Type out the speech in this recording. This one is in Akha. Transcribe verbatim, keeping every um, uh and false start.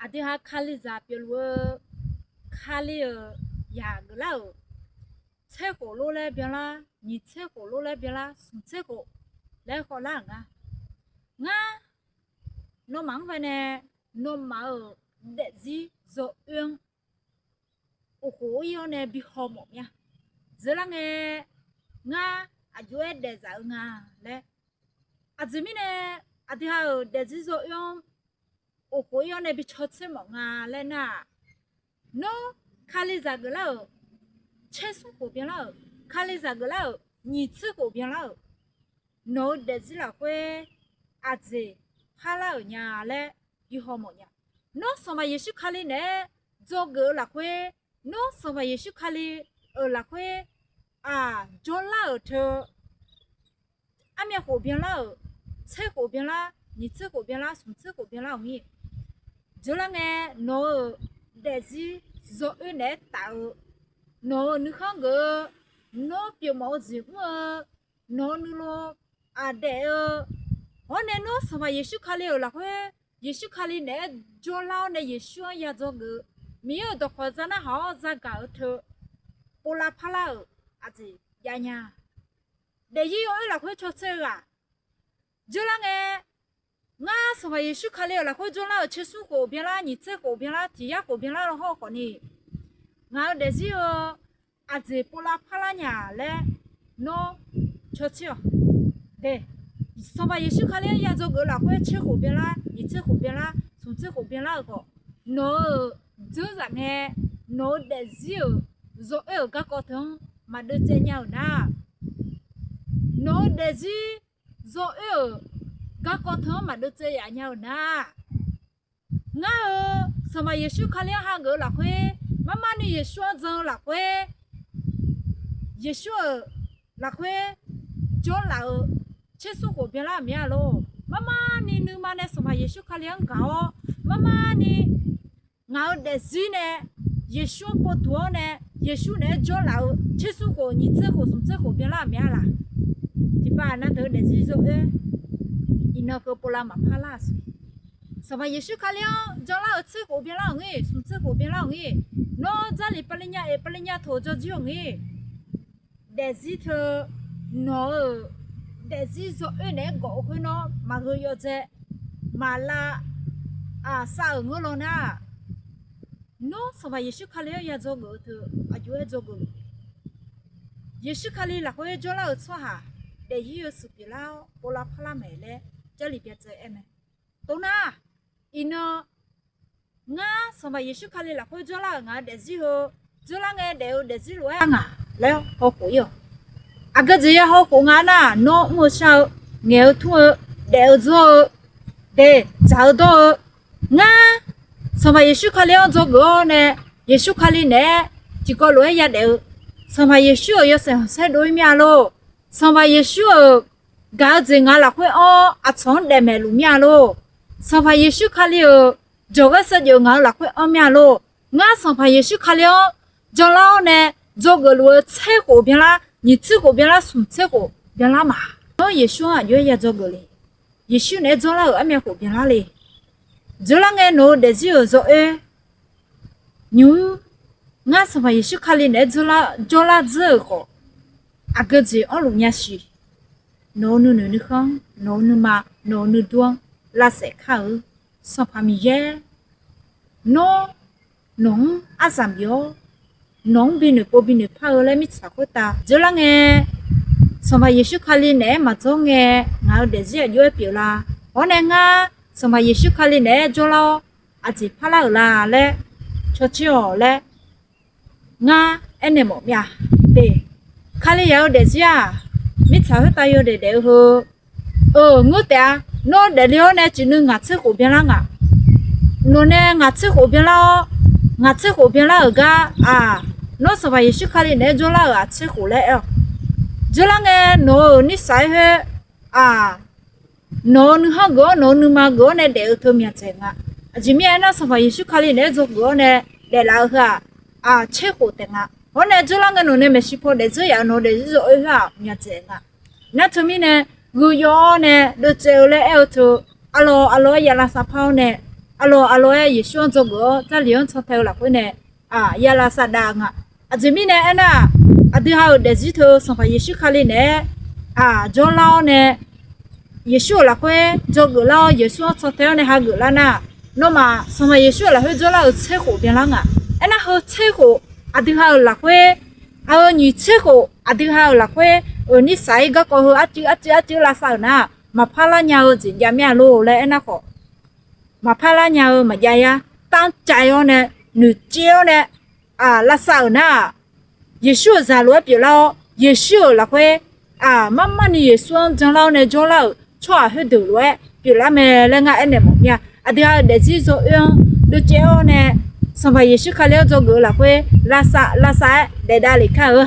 Aqdui ha Kalizaq pyeufluf-eu Kali-euq yaq geuflar-euq, tser khof lor laer byanlar, nyiq tser khof lor laer byanlar, smq tser khof laer khawvlar-euq nga. Ngar, nawmaf-anr bae nae, nawmaf-euq daefzir zawoer-anr, uqkhof ir-awr nae bi haw mawf mir-a. Dzeur lar ngae, ngar aqjox-aer daefzaf-eu nga laer. Aqjeq mirnae, aqdui ha-euq daefzir zawoer-anr, uqkhof ir-awr nae bi caw tser mawf nga laer nar-aq, nawr Kalizaq geuflar-euq, tser smr khof byanlar-euq, Kalizaq geuflar-euq, nyiq tser khof byanlar-euq, nawq-eu daefzir lafkhoer aqjeq parlar-euq nya laer bi haw mawf nya. Nawr Sanqpaq Yeqsur Kali naeq-aer dzawgeuf-eu lafkhoer, nawr Sanqpaq Yeqsur Kali-euq lafkhoer, aq, jawrlar-euq teu, armyav khof byanlar-euq, tser khof byanlar, nyiq tser khof byanlar, smq tser khof byanlar-euq mir. Dzeur lar ngae, nawq-euq daefzir zawoer naeq-aer taf-eu, nawq-euq nuikhanr geuf-eu, nawr pyeufmawf-eu jeq mr-eu, nawq-eu nuilov aqdaef-eu, hawr nae nawr Sanqpaq Yeqsur Kali-euq lafkhoer, Yeqsur Kali naeq-aer jawrlar-awr nae Yeqsur-anr ya dzawgeuf-eu, Miqyaer-euq dawqkawq za narhaq-awr zagaq-eu teu, povlav parlar-euq aqjeq jav nya. Daefzir yawoer lafkhoer caw tser-eu ghaq, dzeur lar ngae, ngar Sanqpaq Yeqsur Kali-euq lafkhoer jawrlar-euq tser smr khof byanlar, nyiq tser khof byanlar, tiq yar khof byanlar law hawr-eu khawfni, ngaq-euq daefzir-eu aqjeq povlav parlar nya laer nawr caw tser-awq. De, Sanqpaq Yeqsur Kali-anr ya dzawgeuf-eu lafkhoer tser khof byanlar, nyiq tser khof byanlar, smq tser khof byanlar-euq khawf, nawq-euq dzeurzaq ngae, nawq-eu daefzir-euq zawoer-euq garkawv teu-anr maqdeuv tsaev nya-euq nar, nawq-eu daefzir zawoer-euq garkawv teu-anr maqdeuv tsaev yaf nya-euq nar, ngar-euq Sanqpaq Yeqsur Kali-anr hageuf-eu lafkhoer, marmar ni Yeqsur-anr jan-eu lafkhoer, Yeqsur-euq lafkhoer jawrlaf-eu tser smr khof byanlar-euq mir-a lor. Marmar ni nuima nae Sanqpaq Yeqsur Kali-anr gaq-awr, marmar ni ngaq-euq daefzir nae Yeqsur-anr pov duq-awr nae, Yeqsur naeq-aer jawrlaf-eu tser smr khof, nyiq tser khof, smq tser khof byanlar-euq mir-a laq. Tiqpav aqna deuq-eu daefzir zawoer, iqnan heu povlav maqpar lar-aq siq. Sanqpaq Yeqsur Kali-anr janlar-euq tser khof byanlar-euq ngir, smq tser khof byanlar-euq ngir, nawr Jarlif pavlenya eq pavlenya toq jawrjir-euq ngir, daefzir teu nawq-euq daefzir zawoer naeq-aer gawf-eu khoer nawr maqgheu yawdzae, maqlav, aqsav-euq ngeur law nar, nawr Sanqpaq Yeqsur Kali-anr ya dzawgeuf-eu teu aqjox-aer dzawgeuf luf. Yeqsur Kali lafkhoer jawrlar-euq tsawrhaq daefzir yawshuif pyeuflar-awr povlav parlar mae laer Jarlif byacaev aer mae. Tov nar, iqnan ngar Sanqpaq Yeqsur Kali lafkhoer jawrlar-euq ngaq-eu daefzir heu, jawrlar ngae daef-eu daefzir lof-aer ngaq laer hawkhof ir-awq. Aqgeu jeq ya hawkhof nga nar, nawr mr-eu shar-eu, ngaeq-eu tmr-eu, daef-eu dzawr-eu, de, dzaq-eu dawr-eu, ngar Sanqpaq Yeqsur Kali-anr dzawgeuf-awr nae, Yeqsur Kali naeq-aer tiqkawv lof-aer yadaef-eu, Sanqpaq Yeqsur-euq yawshaef khanqsaer dov-ir mir-a lor. Sanqpaq Yeqsur-euq gaq-eu jeq ngaq lafkhoer anr-awr aqcawq-anr daef maeqluf mir-a lor. Sanqpaq Yeqsur Kali-euq jawqgar saevdzeuf ngaq-eu lafkhoer anr mir-a lor. Ngar Sanqpaq Yeqsur Kali-anr janlar-awr nae dzawgeuf luf-eu tser khof byanlar, nyiq tser khof byanlar, smq tser khof byanlar ma. Nawr Yeqsur-anr aqjox-aer ya dzawgeuf le. Yeqsur naeq-aer jawrlar-euq armyav khof byanlar le. Dzawrlar ngae nawq-eu daefzir-euq zawoer nymq-mr, ngar Sanqpaq Yeqsur Kali naeq-aer jawrlar dzeur-euq khawf, aqgeu jeq anrluf nya siq. Nawq-eu nuinoeq nuikhanr, nawq-eu nuima, nawq-eu nuidur-anr lavsaef kar-eu Sanqpaq Miqyaer, nawr nawq-anr aryamq bif-awr, nawq-anr binoeq pov binoeq par-eu laer mirtsaq khoertav dzeur lar ngae, Sanqpaq Yeqsur Kali naeq-aer maqdzawr ngae, ngaq-euq daefzir aqjox-aer pyeuflar. Hawr nae ngar Sanqpaq Yeqsur Kali naeq-aer jawrlar-awr, aqjeq parlar-euq la laer cawtser-awq laer ngar aernaeq mawf mir-a. De, Kalizaq-eu daefzir-aq, mirtsaq khoertav yawdaef daef-eu heu, eu, ngeur taef-a. Nawr daefle-awr nae ciqnuiv ngaq tser khof byanlar ngaq. Nawqnae ngaq tser khof byanlar-awr, ngaq tser khof byanlar-euq gar-aq, nawr Sanqpaq Yeqsur Kali naeq-aer jawrlar-euq aq tser khof laer aer-awq. Jawrlar ngae nawq-euq nirshaq-aer khoer, aq, nawq-eu nuikhanr geuf-awr, nawq-eu nuima geuf-awr nae daef-eu teu myaq dzaeq nga. Aqjeq mirnae aernar, Sanqpaq Yeqsur Kali naeq-aer dzawgeuf-awr nae daeflaf-eu heu-aq, aq, tser khof taef nga. Hawr nae jawrlar ngae nawqnae maeqshi paw daefdzeur yaf-euq nawq-eu daefzir zawoer khoer-aq myaq dzaeq nga. Nar teumirnae, gheu yaw-awr nae deuvtsaev-eu laer aer-eu teu, arlawr arlawr-aer ya lavsav par-awr nae, aqlawq aqlawq-aer Yeqsur-anr dzawgeuf-awr Jarlif-anr cantae-eu lafkhoer nae, ya lavsav dav nga. Aqjeq mirnae aernar-aq, aqdui ha-euq daefzir teu Sanqpaq Yeqsur Kali naeq-aer jawrlar-awr nae, Yeqsur-euq lafkhoer dzawgeuf lar-awr Yeqsur-anr cantae-awr nae hageuf lar nar, nawmaf Sanqpaq Yeqsur-euq lafkhoer jawrlar-euq tser khof byanlar nga. Aernar heu tser khof, aqdui ha-euq lafkhoer, aqyawf nyiq tser khof aqdui ha-euq lafkhoer-euq nirsaq-ir garkawv heu arcuiv arcuiv arcuiv lavsav-euq nar, maqpar lar nya-eu jeq jav mir-a lor laer aernar khawf, maqpar lar nya-eu maqjav yar, tanrcav-awr nae, noeqtsaev-awr nae, lavsav-euq nar-aq, Yeqsur-euq zaq lof-aer pyeuflar-awr, Yeqsur-euq lafkhoer, aqmar mar ni Yeqsur-anr janlar-awr nae jawrlar-euq tsawrhaq khoerdeuq lof-aer pyeuflar mae laer ngar aernaeq mawf mir-a. Aqdui ha-euq daefzir dzaw oer-anr dovcaev-awr nae, Sanqpaq Yeqsur Kali-anr dzawgeuf-eu lafkhoer lavsav lavsav-aer daef davlef kar-eu